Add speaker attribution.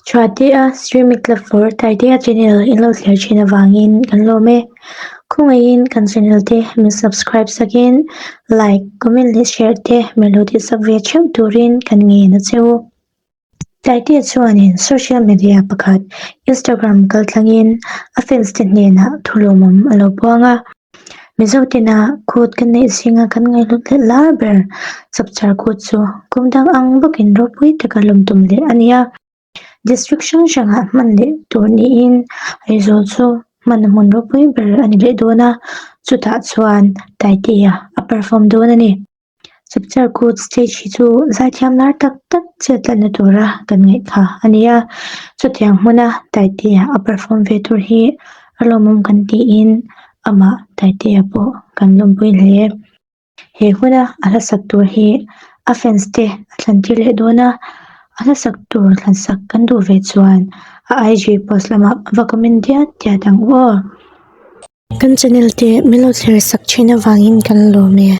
Speaker 1: Chhuahtea Streaming Club for Taitea channel in lo thlir thin avangin kan lawm e. Khawngaihin kan channel te min subscribe sakin like, comment leh share te min lo tihsak ve theuh turin kan ngen a che u. Taitea chuanin social media pakhat Instagram kaltlangin a fans te hnenah thu lawmawm a lo puang a. Mizo tina kut kan neih zinga kan ngaihhlut leh lar ber chapchar kut chu kum dang ang bawkin ropui taka lawm tum leh a ni a. District hrang hrangah hman leh tur niin Aizawl chu hman a hmun ropui ber a ni leh dawn a, chutah chuan Taitea a perform dawn a ni. Chapchar kut stage hi chu zaithiam lar tak tak chet tlatna tura kan ngaih kha a ni a, chutiang hmuna Taitea a perform ve tur hi a lawmawm kan tiin amah Taitea pawh kan lawmpui hle. He huna a hlasak tur hi a fans te a thlan tir leh dawn a, a hlasak tur thlansak kan duh ve chuan a IG post lamah va comment diat diat ang u aw. Kan channel te min lo thlir sak thin avangin kan lawm e.